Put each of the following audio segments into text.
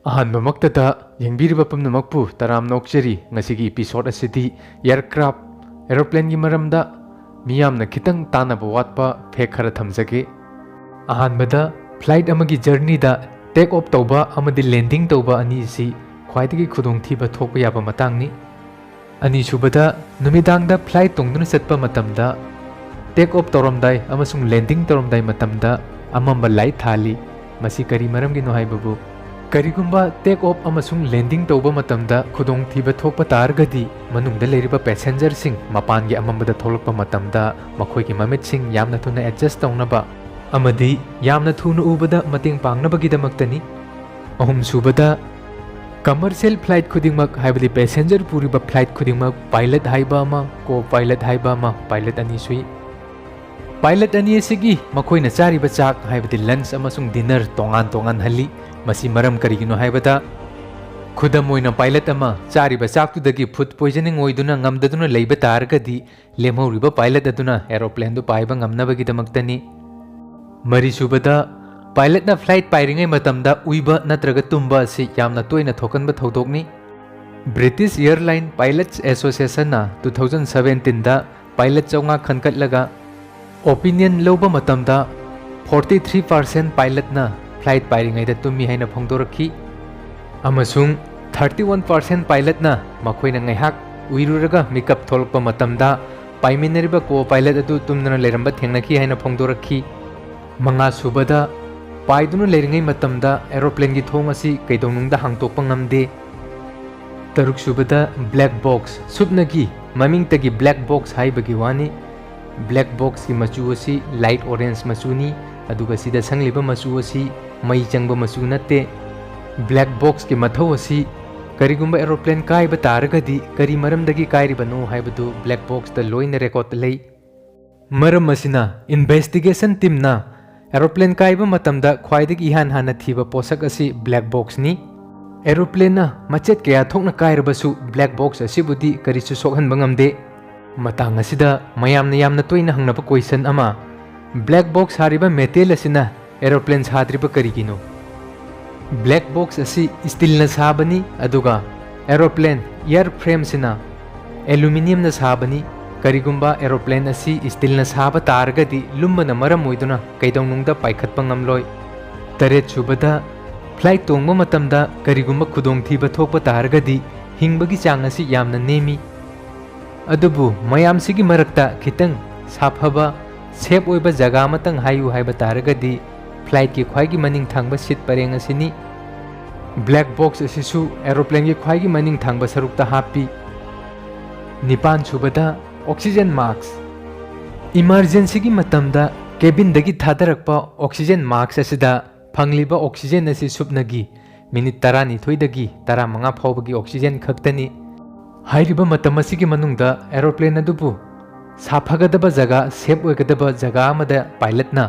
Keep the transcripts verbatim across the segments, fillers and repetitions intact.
ꯑꯍꯥꯟꯕꯃꯛꯇꯗ ꯌꯦꯡꯕꯤꯔꯤꯕ ꯄꯨꯝꯅꯃꯛꯄꯨ ꯇꯔꯥꯝꯅ ꯑꯣꯛꯆꯔꯤ꯫ ꯉꯁꯤꯒꯤ episode ꯑꯁꯤꯗꯤ aircraft, aeroplaneꯒꯤ ꯃꯔꯝꯗ ꯃꯤꯌꯥꯝꯅ ꯈꯤꯇꯪ ꯇꯥꯟꯅꯕ ꯋꯥꯠꯄ fact ꯈꯔ ꯊꯝꯖꯒꯦ꯫ ꯑꯍꯥꯟꯕꯗ, flight ꯑꯃꯒꯤ journeyꯗ take off ꯇꯧꯕ ꯑꯃꯗꯤ landing ꯇꯧꯕ ꯑꯅꯤ ꯑꯁꯤ ꯈ꯭ꯋꯥꯏꯗꯒꯤ ꯈꯨꯗꯣꯡꯊꯤꯕ ꯊꯣꯛꯄ ꯌꯥꯕ ꯃꯇꯥꯡꯅꯤ꯫ ꯑꯅꯤꯁꯨꯕꯗ, ꯅꯨꯃꯤꯗꯥꯡꯗ flight ꯇꯣꯡꯗꯨꯅ ꯆꯠꯄ ꯃꯇꯝꯗ take off ꯇꯧꯔꯝꯗꯥꯏ ꯑꯃꯁꯨꯡ landing ꯇꯧꯔꯝꯗꯥꯏ ꯃꯇꯝꯗ ꯑꯃꯝꯕ light ꯊꯥꯜꯂꯤ꯫ ꯃꯁꯤ ꯀꯔꯤ ꯃꯔꯝꯒꯤꯅꯣ ꯍꯥꯏꯕꯕꯨ, ꯀꯔꯤꯒꯨꯝꯕ take off ꯑꯃꯁꯨꯡ landing ꯇꯧꯕ ꯃꯇꯝꯗ ꯈꯨꯗꯣꯡꯊꯤꯕ ꯊꯣꯛꯄ ꯇꯥꯔꯒꯗꯤ, ꯃꯅꯨꯡꯗ ꯂꯩꯔꯤꯕ passengerꯁꯤꯡ ꯃꯄꯥꯟꯒꯤ ꯑꯃꯝꯕꯗ ꯊꯣꯛꯂꯛꯄ ꯃꯇꯝꯗ ꯃꯈꯣꯏꯒꯤ ꯃꯃꯤꯠꯁꯤꯡ ꯌꯥꯝꯅ ꯊꯨꯅ adjust ꯇꯧꯅꯕ ꯑꯃꯗꯤ ꯌꯥꯝꯅ ꯊꯨꯅ ꯎꯕꯗ ꯃꯇꯦꯡ ꯄꯥꯡꯅꯕꯒꯤꯗꯃꯛꯇꯅꯤ꯫ ꯑꯍꯨꯝꯁꯨꯕꯗ, commercial flight ꯈꯨꯗꯤꯡꯃꯛ, ꯍꯥꯏꯕꯗꯤ passenger ꯄꯨꯔꯤꯕ flight ꯈꯨꯗꯤꯡꯃꯛ, pilot ꯍꯥꯏꯕ ꯑꯃ, co-pilot ꯍꯥꯏꯕ ꯑꯃ, pilot ꯑꯅꯤ ꯁꯨꯏ꯫ Pilot ꯑꯅꯤ ꯑꯁꯤꯒꯤ ꯃꯈꯣꯏꯅ ꯆꯥꯔꯤꯕ ꯆꯥꯛ, ꯍꯥꯏꯕꯗꯤ lunch ꯑꯃꯁꯨꯡ dinner, ꯇꯣꯉꯥꯟ ꯇꯣꯉꯥꯟꯍꯜꯂꯤ꯫ ꯃꯁꯤ ꯃꯔꯝ ꯀꯔꯤꯒꯤꯅꯣ ꯍꯥꯏꯕꯗ, ꯈꯨꯗꯝ ꯑꯣꯏꯅ, pilot ꯑꯃ ꯆꯥꯔꯤꯕ ꯆꯥꯛꯇꯨꯗꯒꯤ food poisoning ꯑꯣꯏꯗꯨꯅ ꯉꯝꯗꯗꯨꯅ ꯂꯩꯕ ꯇꯥꯔꯒꯗꯤ, ꯂꯦꯝꯍꯧꯔꯤꯕ pilot ꯑꯗꯨꯅ aeroplaneꯗꯨ ꯄꯥꯏꯕ ꯉꯝꯅꯕꯒꯤꯗꯃꯛꯇꯅꯤ꯫ ꯃꯔꯤꯁꯨꯕꯗ, pilotꯅ flight ꯄꯥꯏꯔꯤꯉꯩ ꯃꯇꯝꯗ ꯎꯏꯕ ꯅꯠꯇ꯭ꯔꯒ ꯇꯨꯝꯕ ꯑꯁꯤ ꯌꯥꯝꯅ ꯇꯣꯏꯅ ꯊꯣꯛꯀꯟꯕ ꯊꯧꯗꯣꯛꯅꯤ꯫ British Airline Pilots Associationꯅ two thousand seventeenꯗ pilot ꯆꯥꯝꯃꯉꯥ ꯈꯟꯒꯠꯂꯒ opinion ꯂꯧꯕ ꯃꯇꯝꯗ, forty three percent pilotꯅ flight ꯄꯥꯏꯔꯤꯉꯩꯗ ꯇꯨꯝꯃꯤ ꯍꯥꯏꯅ ꯐꯣꯡꯗꯣꯔꯛꯈꯤ꯫ ꯑꯃꯁꯨꯡ thirty one percent pilotꯅ ꯃꯈꯣꯏꯅ ꯉꯥꯏꯍꯥꯛ ꯎꯏꯔꯨꯔꯒ ꯃꯤꯀꯞ ꯊꯣꯛꯂꯛꯄ ꯃꯇꯝꯗ, ꯄꯥꯏꯃꯤꯟꯅꯔꯤꯕ co-pilot ꯑꯗꯨ ꯇꯨꯝꯗꯨꯅ ꯂꯩꯔꯝꯕ ꯊꯦꯡꯅꯈꯤ ꯍꯥꯏꯅ ꯐꯣꯡꯗꯣꯔꯛꯈꯤ꯫ ꯃꯉꯥꯁꯨꯕꯗ, ꯄꯥꯏꯗꯨꯅ ꯂꯩꯔꯤꯉꯩ ꯃꯇꯝꯗ aeroplaneꯒꯤ ꯊꯣꯡ ꯑꯁꯤ ꯀꯩꯗꯧꯅꯨꯡꯗ ꯍꯥꯡꯗꯣꯛꯄ ꯉꯝꯗꯦ꯫ ꯇꯔꯨꯛꯁꯨꯕꯗ, black box, ꯁꯨꯞꯅꯒꯤ ꯃꯃꯤꯡꯇꯒꯤ black box ꯍꯥꯏꯕꯒꯤ ꯋꯥꯅꯤ꯫ Black boxꯀꯤ ꯃꯆꯨ ꯑꯁꯤ light orange ꯃꯆꯨꯅꯤ, ꯑꯗꯨꯒ ꯁꯤꯗ ꯁꯪꯂꯤꯕ ꯃꯆꯨ ꯑꯁꯤ ꯃꯩ ꯆꯪꯕ ꯃꯆꯨ ꯅꯠꯇꯦ꯫ Black boxꯀꯤ ꯃꯊꯧ ꯑꯁꯤ, ꯀꯔꯤꯒꯨꯝꯕ aeroplane ꯀꯥꯏꯕ ꯇꯥꯔꯒꯗꯤ ꯀꯔꯤ ꯃꯔꯝꯗꯒꯤ ꯀꯥꯏꯔꯤꯕꯅꯣ ꯍꯥꯏꯕꯗꯨ black boxꯇ ꯂꯣꯏꯅ record ꯂꯩ꯫ ꯃꯔꯝ ꯑꯁꯤꯅ, investigation teamꯅ aeroplane ꯀꯥꯏꯕ ꯃꯇꯝꯗ ꯈ꯭ꯋꯥꯏꯗꯒꯤ ꯏꯍꯥꯟ ꯍꯥꯟꯅ ꯊꯤꯕ ꯄꯣꯠꯁꯛ ꯑꯁꯤ black boxꯅꯤ꯫ Aeroplaneꯅ ꯃꯆꯦꯠ ꯀꯌꯥ ꯊꯣꯛꯅ ꯀꯥꯏꯔꯕꯁꯨ, black box ꯑꯁꯤꯕꯨꯗꯤ ꯀꯔꯤꯁꯨ ꯁꯣꯛꯍꯟꯕ ꯉꯝꯗꯦ꯫ ꯃꯇꯥꯡ ꯑꯁꯤꯗ ꯃꯌꯥꯝꯅ ꯌꯥꯝꯅ ꯇꯣꯏꯅ ꯍꯪꯅꯕ question ꯑꯃ, black box ꯁꯥꯔꯤꯕ metal ꯑꯁꯤꯅ aeroplane ꯁꯥꯗ꯭ꯔꯤꯕ ꯀꯔꯤꯒꯤꯅꯣ? ꯕ꯭ꯂꯦꯛ ꯕꯣꯛꯁ ꯑꯁꯤ ꯁ꯭ꯇꯤꯜꯅ ꯁꯥꯕꯅꯤ, ꯑꯗꯨꯒ ꯑꯦꯔꯣꯄ꯭ꯂꯦꯟ ꯏꯌꯥꯔ ꯐ꯭ꯔꯦꯝꯁꯤꯅ ꯑꯦꯂꯨꯃꯤꯅꯤꯌꯝꯅ ꯁꯥꯕꯅꯤ꯫ ꯀꯔꯤꯒꯨꯝꯕ ꯑꯦꯔꯣꯄ꯭ꯂꯦꯟ ꯑꯁꯤ ꯁ꯭ꯇꯤꯜꯅ ꯁꯥꯕ ꯇꯥꯔꯒꯗꯤ ꯂꯨꯝꯕꯅ ꯃꯔꯝ ꯑꯣꯏꯗꯨꯅ ꯀꯩꯗꯧꯅꯨꯡꯗ ꯄꯥꯏꯈꯠꯄ ꯉꯝꯂꯣꯏ꯫ ꯇꯔꯦꯠ ꯁꯨꯕꯗ, ꯐ꯭ꯂꯥꯏꯠ ꯇꯣꯡꯕ ꯃꯇꯝꯗ ꯀꯔꯤꯒꯨꯝꯕ ꯈꯨꯗꯣꯡꯊꯤꯕ ꯊꯣꯛꯄ ꯇꯥꯔꯒꯗꯤ ꯍꯤꯡꯕꯒꯤ ꯆꯥꯡ ꯑꯁꯤ ꯌꯥꯝꯅ ꯅꯦꯝꯃꯤ꯫ ꯑꯗꯨꯕꯨ ꯃꯌꯥꯝꯁꯤꯒꯤ ꯃꯔꯛꯇ ꯈꯤꯇꯪ ꯁꯥꯐꯕ, ꯁꯦꯐ ꯑꯣꯏꯕ ꯖꯒꯥ ꯑꯃꯇꯪ ꯍꯥꯏꯌꯨ ꯍꯥꯏꯕ ꯇꯥꯔꯒꯗꯤ ꯐ꯭ꯂꯥꯏꯠꯀꯤ ꯈ꯭ꯋꯥꯏꯒꯤ ꯃꯅꯤꯡ ꯊꯪꯕ ꯁꯤꯠ ꯄꯔꯦꯡ ꯑꯁꯤꯅꯤ꯫ ꯕ꯭ꯂꯦꯛ ꯕꯣꯛꯁ ꯑꯁꯤꯁꯨ ꯑꯦꯔꯣꯄ꯭ꯂꯦꯟꯒꯤ ꯈ꯭ꯋꯥꯏꯒꯤ ꯃꯅꯤꯡ ꯊꯪꯕ ꯁꯔꯨꯛꯇ ꯍꯥꯞꯄꯤ꯫ ꯅꯤꯄꯥꯟ ꯁꯨꯕꯗ, ꯑꯣꯛꯁꯤꯖꯦꯟ ꯃꯥꯛꯁ꯫ ꯏꯃꯔꯖꯦꯟꯁꯤꯒꯤ ꯃꯇꯝꯗ ꯀꯦꯕꯤꯟꯗꯒꯤ ꯊꯥꯗꯔꯛꯄ ꯑꯣꯛꯁꯤꯖꯦꯟ ꯃꯥꯛꯁ ꯑꯁꯤꯗ ꯐꯪꯂꯤꯕ ꯑꯣꯛꯁꯤꯖꯦꯟ ꯑꯁꯤ ꯁꯨꯞꯅꯒꯤ ꯃꯤꯅꯤꯠ ꯇꯔꯥꯅꯤꯊꯣꯏꯗꯒꯤ ꯇꯔꯥꯃꯉꯥ ꯐꯥꯎꯕꯒꯤ ꯑꯣꯛꯁꯤꯖꯦꯟ ꯈꯛꯇꯅꯤ꯫ ꯍꯥꯏꯔꯤꯕ ꯃꯇꯝ ꯑꯁꯤꯒꯤ ꯃꯅꯨꯡꯗ ꯑꯦꯔꯣꯄ꯭ꯂꯦꯟ ꯑꯗꯨꯕꯨ ꯁꯥꯐꯒꯗꯕ ꯖꯒꯥ, ꯁꯦꯐ ꯑꯣꯏꯒꯗꯕ ꯖꯒꯥ ꯑꯃꯗ ꯄꯥꯏꯂꯠꯅ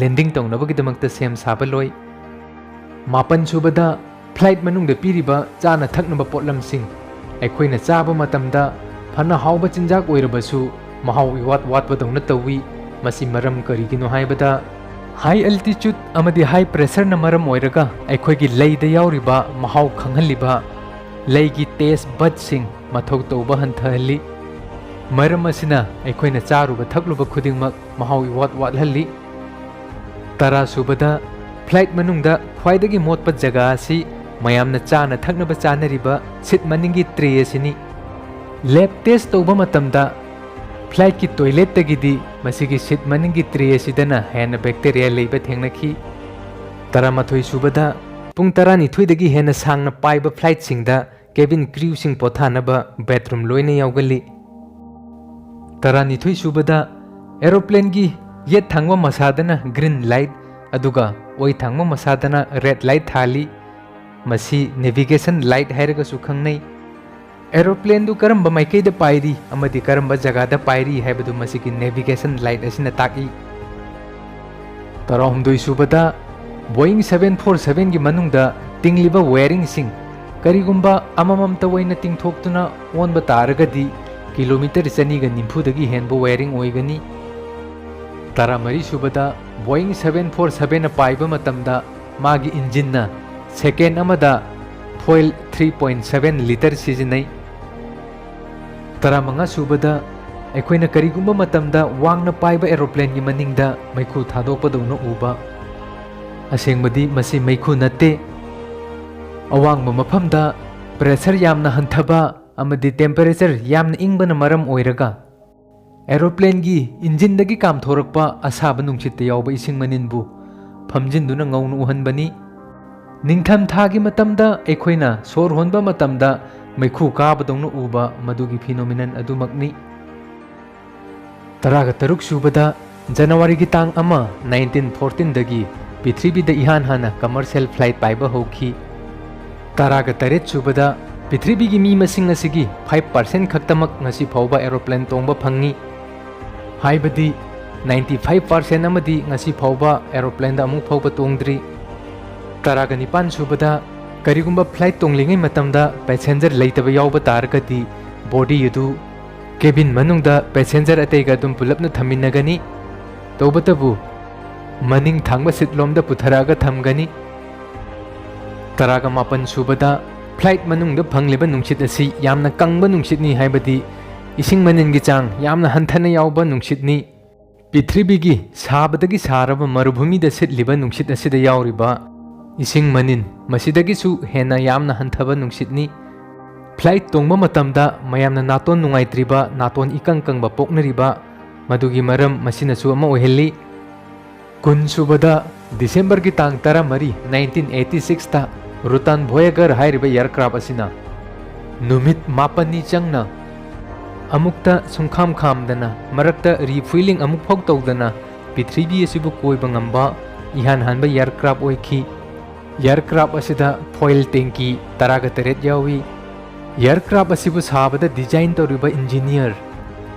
ꯂꯦꯟꯗꯤꯡ ꯇꯧꯅꯕꯒꯤꯗꯃꯛꯇ ꯁꯦꯝ ꯁꯥꯕ ꯂꯣꯏ꯫ ꯃꯥꯄꯟ ꯁꯨꯕꯗ, ꯐ꯭ꯂꯥꯏꯠ ꯃꯅꯨꯡꯗ ꯄꯤꯔꯤꯕ ꯆꯥꯅ ꯊꯛꯅꯕ ꯄꯣꯠꯂꯝꯁꯤꯡ꯫ ꯑꯩꯈꯣꯏꯅ ꯆꯥꯕ ꯃꯇꯝꯗ ꯐꯅ ꯍꯥꯎꯕ ꯆꯤꯟꯖꯥꯛ ꯑꯣꯏꯔꯕꯁꯨ ꯃꯍꯥꯎ ꯏꯋꯥꯠ ꯋꯥꯠꯄꯗꯧꯅ ꯇꯧꯏ꯫ ꯃꯁꯤ ꯃꯔꯝ ꯀꯔꯤꯒꯤꯅꯣ ꯍꯥꯏꯕꯗ, ꯍꯥꯏ ꯑꯦꯜꯇꯤꯆꯨꯠ ꯑꯃꯗꯤ ꯍꯥꯏ ꯄ꯭ꯔꯦꯁꯔꯅ ꯃꯔꯝ ꯑꯣꯏꯔꯒ ꯑꯩꯈꯣꯏꯒꯤ ꯂꯩꯗ ꯌꯥꯎꯔꯤꯕ ꯃꯍꯥꯎ ꯈꯪꯍꯜꯂꯤꯕ ꯂꯩꯒꯤ ꯇꯦꯁ ꯕꯗꯁꯤꯡ ꯃꯊꯧ ꯇꯧꯕ ꯍꯟꯊꯍꯜꯂꯤ꯫ ꯃꯔꯝ ꯑꯁꯤꯅ ꯑꯩꯈꯣꯏꯅ ꯆꯥꯔꯨꯕ ꯊꯛꯂꯨꯕ ꯈꯨꯗꯤꯡꯃꯛ ꯃꯍꯥꯎ ꯏꯋꯥꯠ ꯋꯥꯠꯍꯜꯂꯤ꯫ ꯇꯔꯥ ꯁꯨꯕꯗ, ꯐ꯭ꯂꯥꯏꯠ ꯃꯅꯨꯡꯗ ꯈ꯭ꯋꯥꯏꯗꯒꯤ ꯃꯣꯠꯄ ꯖꯒꯥ ꯑꯁꯤ ꯃꯌꯥꯝꯅ ꯆꯥꯅ ꯊꯛꯅꯕ ꯆꯥꯅꯔꯤꯕ ꯁꯤꯠ ꯃꯅꯤꯡꯒꯤ ꯇ꯭ꯔꯦ ꯑꯁꯤꯅꯤ꯫ ꯂꯦꯕ ꯇꯦꯁ ꯇꯧꯕ ꯃꯇꯝꯗ ꯐ꯭ꯂꯥꯏꯠꯀꯤ ꯇꯣꯏꯂꯦꯠꯇꯒꯤꯗꯤ ꯃꯁꯤꯒꯤ ꯁꯤꯠ ꯃꯅꯤꯡꯒꯤ ꯇ꯭ꯔꯦ ꯑꯁꯤꯗꯅ ꯍꯦꯟꯅ ꯕꯦꯛꯇꯦꯔꯤꯌꯥ ꯂꯩꯕ ꯊꯦꯡꯅꯈꯤ꯫ ꯇꯔꯥꯃꯥꯊꯣꯏ ꯁꯨꯕꯗ, ꯄꯨꯡ ꯇꯔꯥꯅꯤꯊꯣꯏꯗꯒꯤ ꯍꯦꯟꯅ ꯁꯥꯡꯅ ꯄꯥꯏꯕ ꯐ꯭ꯂꯥꯏꯠꯁꯤꯡꯗ ꯀꯦꯕꯤꯟ ꯀ꯭ꯔꯤꯎꯁꯤꯡ ꯄꯣꯊꯥꯅꯕ ꯕꯦꯠꯔꯨꯝ ꯂꯣꯏꯅ ꯌꯥꯎꯒꯜꯂꯤ꯫ ꯇꯔꯥꯅꯤꯊꯣꯏ ꯁꯨꯕꯗ, ꯑꯦꯔꯣꯄ꯭ꯂꯦꯟꯒꯤ ꯌꯦꯠ ꯊꯪꯕ ꯃꯁꯥꯗꯅ ꯒ꯭ꯔꯤꯟ ꯂꯥꯏꯠ, ꯑꯗꯨꯒ ꯑꯣꯏ ꯊꯪꯕ ꯃꯁꯥꯗꯅ ꯔꯦꯗ ꯂꯥꯏꯠ ꯊꯥꯜꯂꯤ꯫ ꯃꯁꯤ ꯅꯦꯚꯤꯒꯦꯁꯟ ꯂꯥꯏꯠ ꯍꯥꯏꯔꯒꯁꯨ ꯈꯪꯅꯩ꯫ ꯑꯦꯔꯣꯄ꯭ꯂꯦꯟꯗꯨ ꯀꯔꯝꯕ ꯃꯥꯏꯀꯩꯗ ꯄꯥꯏꯔꯤ ꯑꯃꯗꯤ ꯀꯔꯝꯕ ꯖꯒꯥꯗ ꯄꯥꯏꯔꯤ ꯍꯥꯏꯕꯗꯨ ꯃꯁꯤꯒꯤ ꯅꯦꯚꯤꯒꯦꯁꯟ ꯂꯥꯏꯠ ꯑꯁꯤꯅ ꯇꯥꯛꯏ꯫ ꯇꯔꯥꯍꯨꯝꯗꯣꯏ ꯁꯨꯕꯗ, ꯕꯣꯏꯡ ꯁꯚꯦꯟ ꯐꯣꯔ ꯁꯚꯦꯟꯒꯤ ꯃꯅꯨꯡꯗ ꯇꯤꯡꯂꯤꯕ ꯋꯦꯌꯔꯤꯡꯁꯤꯡ ꯀꯔꯤꯒꯨꯝꯕ ꯑꯃꯃꯝꯇ ꯑꯣꯏꯅ ꯇꯤꯡꯊꯣꯛꯇꯨꯅ ꯑꯣꯟꯕ ꯇꯥꯔꯒꯗꯤ ꯀꯤꯂꯣꯃꯤꯇꯔ ꯆꯅꯤꯒ ꯅꯤꯐꯨꯗꯒꯤ ꯍꯦꯟꯕ ꯋꯦꯌꯔꯤꯡ ꯑꯣꯏꯒꯅꯤ꯫ ꯇꯔꯥꯃꯔꯤ ꯁꯨꯕꯗ, ꯕꯣꯏꯡ ꯁꯚꯦꯟ ꯐꯣꯔ ꯁꯚꯦꯟꯅ ꯄꯥꯏꯕ ꯃꯇꯝꯗ ꯃꯥꯒꯤ ꯏꯟꯖꯤꯟꯅ ꯁꯦꯀꯦꯟ ꯑꯃꯗ foil three point seven litre ꯁꯤꯖꯤꯟꯅꯩ꯫ ꯇꯔꯥꯃꯉꯥ ꯁꯨꯕꯗ, ꯑꯩꯈꯣꯏꯅ ꯀꯔꯤꯒꯨꯝꯕ ꯃꯇꯝꯗ ꯋꯥꯡꯅ ꯄꯥꯏꯕ ꯑꯦꯔꯣꯄ꯭ꯂꯦꯟꯒꯤ ꯃꯅꯤꯡꯗ ꯃꯩꯈꯨ ꯊꯥꯗꯣꯛꯄꯗꯧꯅ ꯎꯕ꯫ ꯑꯁꯦꯡꯕꯗꯤ ꯃꯁꯤ ꯃꯩꯈꯨ ꯅꯠꯇꯦ꯫ ꯑꯋꯥꯡꯕ ꯃꯐꯝꯗ ꯄ꯭ꯔꯦꯁꯔ ꯌꯥꯝꯅ ꯍꯟꯊꯕ ꯑꯃꯗꯤ ꯇꯦꯝꯄꯔꯦꯆꯔ ꯌꯥꯝꯅ ꯏꯪꯕꯅ ꯃꯔꯝ ꯑꯣꯏꯔꯒ, ꯑꯦꯔꯣꯄ꯭ꯂꯦꯟꯒꯤ ꯏꯟꯖꯤꯟꯗꯒꯤ ꯀꯥꯝꯊꯣꯔꯛꯄ ꯑꯁꯥꯕ ꯅꯨꯡꯁꯤꯠꯇ ꯌꯥꯎꯕ ꯏꯁꯤꯡ ꯃꯅꯤꯟꯕꯨ ꯐꯝꯖꯤꯟꯗꯨꯅ ꯉꯧꯅ ꯎꯍꯟꯕꯅꯤ꯫ ꯅꯤꯡꯊꯝꯊꯥꯒꯤ ꯃꯇꯝꯗ ꯑꯩꯈꯣꯏꯅ ꯁꯣꯔ ꯍꯣꯟꯕ ꯃꯇꯝꯗ ꯃꯩꯈꯨ ꯀꯥꯕꯗꯧꯅ ꯎꯕ ꯃꯗꯨꯒꯤ ꯐꯤꯅꯣꯃꯤꯅꯟ ꯑꯗꯨꯃꯛꯅꯤ꯫ ꯇꯔꯥꯒ ꯇꯔꯨꯛ ꯁꯨꯕꯗ, ꯖꯅꯋꯥꯔꯤꯒꯤ ꯇꯥꯡ ꯑꯃ, ꯅꯥꯏꯟꯇꯤꯟ ꯐꯣꯔꯇꯤꯟꯗꯒꯤ ꯄ꯭ꯔꯤꯊꯤꯕꯤꯗ ꯏꯍꯥꯟ ꯍꯥꯟꯅ ꯀꯃꯔꯁꯤꯌꯦꯜ ꯐ꯭ꯂꯥꯏꯠ ꯄꯥꯏꯕ ꯍꯧꯈꯤ꯫ ꯇꯔꯥꯒ ꯇꯔꯦꯠ ꯁꯨꯕꯗ, ꯄ꯭ꯔꯤꯊꯤꯕꯤꯒꯤ ꯃꯤ ꯃꯁꯤꯡ ꯑꯁꯤꯒꯤ ꯐꯥꯏꯚ ꯄꯥꯔꯁꯦꯟ ꯈꯛꯇꯃꯛ ꯉꯁꯤ ꯐꯥꯎꯕ ꯑꯦꯔꯣꯄ꯭ꯂꯦꯟ ꯇꯣꯡꯕ ꯐꯪꯉꯤ꯫ ꯍꯥꯏꯕꯗꯤ, ꯅꯥꯏꯟꯇꯤ ꯐꯥꯏꯚ ꯄꯥꯔꯁꯦꯟ ꯑꯃꯗꯤ ꯉꯁꯤ ꯐꯥꯎꯕ ꯑꯦꯔꯣꯄ꯭ꯂꯦꯟꯗ ꯑꯃꯨꯛ ꯐꯥꯎꯕ ꯇꯣꯡꯗ꯭ꯔꯤ꯫ ꯇꯔꯥꯒ ꯅꯤꯄꯥꯟ ꯁꯨꯕꯗ, ꯀꯔꯤꯒꯨꯝꯕ ꯐ꯭ꯂꯥꯏꯠ ꯇꯣꯡꯂꯤꯉꯩ ꯃꯇꯝꯗ ꯄꯦꯁꯦꯟꯖꯔ ꯂꯩꯇꯕ ꯌꯥꯎꯕ ꯇꯥꯔꯒꯗꯤ, ꯕꯣꯗꯤ ꯑꯗꯨ ꯀꯦꯕꯤꯟ ꯃꯅꯨꯡꯗ ꯄꯦꯁꯦꯟꯖꯔ ꯑꯇꯩꯒ ꯑꯗꯨꯝ ꯄꯨꯂꯞꯅ ꯊꯝꯃꯤꯟꯅꯒꯅꯤ꯫ ꯇꯧꯕꯇꯕꯨ, ꯃꯅꯤꯡ ꯊꯪꯕ ꯁꯤꯠꯂꯣꯝꯗ ꯄꯨꯊꯔꯛꯑꯒ ꯊꯝꯒꯅꯤ꯫ ꯇꯔꯥꯒ ꯃꯥꯄꯟ ꯁꯨꯕꯗ, ꯐ꯭ꯂꯥꯏꯠ ꯃꯅꯨꯡꯗ ꯐꯪꯂꯤꯕ ꯅꯨꯡꯁꯤꯠ ꯑꯁꯤ ꯌꯥꯝꯅ ꯀꯪꯕ ꯅꯨꯡꯁꯤꯠꯅꯤ, ꯍꯥꯏꯕꯗꯤ ꯏꯁꯤꯡ ꯃꯅꯤꯟꯒꯤ ꯆꯥꯡ ꯌꯥꯝꯅ ꯍꯟꯊꯅ ꯌꯥꯎꯕ ꯅꯨꯡꯁꯤꯠꯅꯤ꯫ ꯄ꯭ꯔꯤꯊꯤꯕꯤꯒꯤ ꯁꯥꯕꯗꯒꯤ ꯁꯥꯔꯕ ꯃꯔꯨꯚꯨꯃꯤꯗ ꯁꯤꯠꯂꯤꯕ ꯅꯨꯡꯁꯤꯠ ꯑꯁꯤꯗ ꯌꯥꯎꯔꯤꯕ ꯏꯁꯤꯡ ꯃꯅꯤꯟ, ꯃꯁꯤꯗꯒꯤꯁꯨ ꯍꯦꯟꯅ ꯌꯥꯝꯅ ꯍꯟꯊꯕ ꯅꯨꯡꯁꯤꯠꯅꯤ꯫ ꯐ꯭ꯂꯥꯏꯠ ꯇꯣꯡꯕ ꯃꯇꯝꯗ ꯃꯌꯥꯝꯅ ꯅꯥꯇꯣꯟ ꯅꯨꯡꯉꯥꯏꯇ꯭ꯔꯤꯕ, ꯅꯥꯇꯣꯟ ꯏꯀꯪ ꯀꯪꯕ ꯄꯣꯛꯅꯔꯤꯕ, ꯃꯗꯨꯒꯤ ꯃꯔꯝ ꯃꯁꯤꯅꯁꯨ ꯑꯃ ꯑꯣꯏꯍꯜꯂꯤ꯫ ꯀꯨꯟ ꯁꯨꯕꯗ, ꯗꯤꯁꯦꯝꯕꯔꯒꯤ ꯇꯥꯡ ꯇꯔꯥꯃꯔꯤ, ꯅꯥꯏꯟꯇꯤꯟ ꯑꯩꯠꯇꯤ ꯁꯤꯛꯁꯇ ꯔꯨꯇꯥꯟ ꯚꯣꯌꯦꯒꯔ ꯍꯥꯏꯔꯤꯕ ꯑꯦꯌꯔꯀ꯭ꯔꯥꯐ ꯑꯁꯤꯅ ꯅꯨꯃꯤꯠ ꯃꯥꯄꯟꯅꯤ ꯆꯪꯅ ꯑꯃꯨꯛꯇ ꯁꯨꯡꯈꯥꯝ ꯈꯥꯝꯗꯅ, ꯃꯔꯛꯇ ꯔꯤꯐ꯭ꯌꯨꯂꯤꯡ ꯑꯃꯨꯛ ꯐꯥꯎ ꯇꯧꯗꯅ ꯄ꯭ꯔꯤꯊꯤꯕꯤ ꯑꯁꯤꯕꯨ ꯀꯣꯏꯕ ꯉꯝꯕ ꯏꯍꯥꯟ ꯍꯥꯟꯕ ꯑꯦꯌꯔꯀ꯭ꯔꯥꯐ ꯑꯣꯏꯈꯤ꯫ ꯑꯦꯌꯔꯀ꯭ꯔꯥꯐ ꯑꯁꯤꯗ ꯐꯣꯏꯜ ꯇꯦꯡꯀꯤ ꯇꯔꯥꯒ ꯇꯔꯦꯠ ꯌꯥꯎꯏ꯫ ꯑꯦꯌꯔꯀ꯭ꯔꯥꯐ ꯑꯁꯤꯕꯨ ꯁꯥꯕꯗ ꯗꯤꯖꯥꯏꯟ ꯇꯧꯔꯤꯕ ꯏꯟꯖꯤꯅꯤꯌꯔ,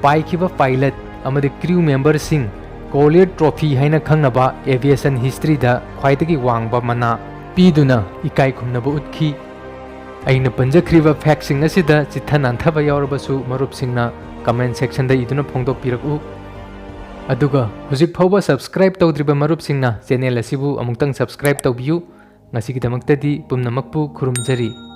ꯄꯥꯏꯈꯤꯕ ꯄꯥꯏꯂꯠ ꯑꯃꯗꯤ ꯀ꯭ꯔꯤꯎ ꯃꯦꯝꯕꯔꯁꯤꯡ ꯀꯣꯂꯤꯌꯔ ꯇ꯭ꯔꯣꯐꯤ ꯍꯥꯏꯅ ꯈꯪꯅꯕ ꯑꯦꯚꯤꯌꯦꯁꯟ ꯍꯤꯁꯇ꯭ꯔꯤꯗ ꯈ꯭ꯋꯥꯏꯗꯒꯤ ꯋꯥꯡꯕ ꯃꯅꯥ ꯄꯤꯗꯨꯅ ꯏꯀꯥꯏ ꯈꯨꯝꯅꯕ ꯎꯠꯈꯤ꯫ ꯑꯩꯅ ꯄꯟꯖꯈ꯭ꯔꯤꯕ ꯐꯦꯛꯁꯤꯡ ꯑꯁꯤꯗ ꯆꯤꯠꯊ ꯅꯥꯟꯊꯕ ꯌꯥꯎꯔꯕꯁꯨ ꯃꯔꯨꯞꯁꯤꯡꯅ ꯀꯃꯦꯟ ꯁꯦꯛꯁꯟꯗ ꯏꯗꯨꯅ ꯐꯣꯡꯗꯣꯛꯄꯤꯔꯛꯎ꯫ ꯑꯗꯨꯒ ꯍꯧꯖꯤꯛ ꯐꯥꯎꯕ ꯁꯕꯁꯀ꯭ꯔꯥꯏꯕ ꯇꯧꯗ꯭ꯔꯤꯕ ꯃꯔꯨꯞꯁꯤꯡꯅ ꯆꯦꯅꯦꯜ ꯑꯁꯤꯕꯨ ꯑꯃꯨꯛꯇꯪ ꯁꯕꯁꯀ꯭ꯔꯥꯏꯕ ꯇꯧꯕꯤꯌꯨ꯫ ꯉꯁꯤꯒꯤꯗꯃꯛꯇꯗꯤ ꯄꯨꯝꯅꯃꯛꯄꯨ ꯈꯨꯔꯨꯝꯖꯔꯤ꯫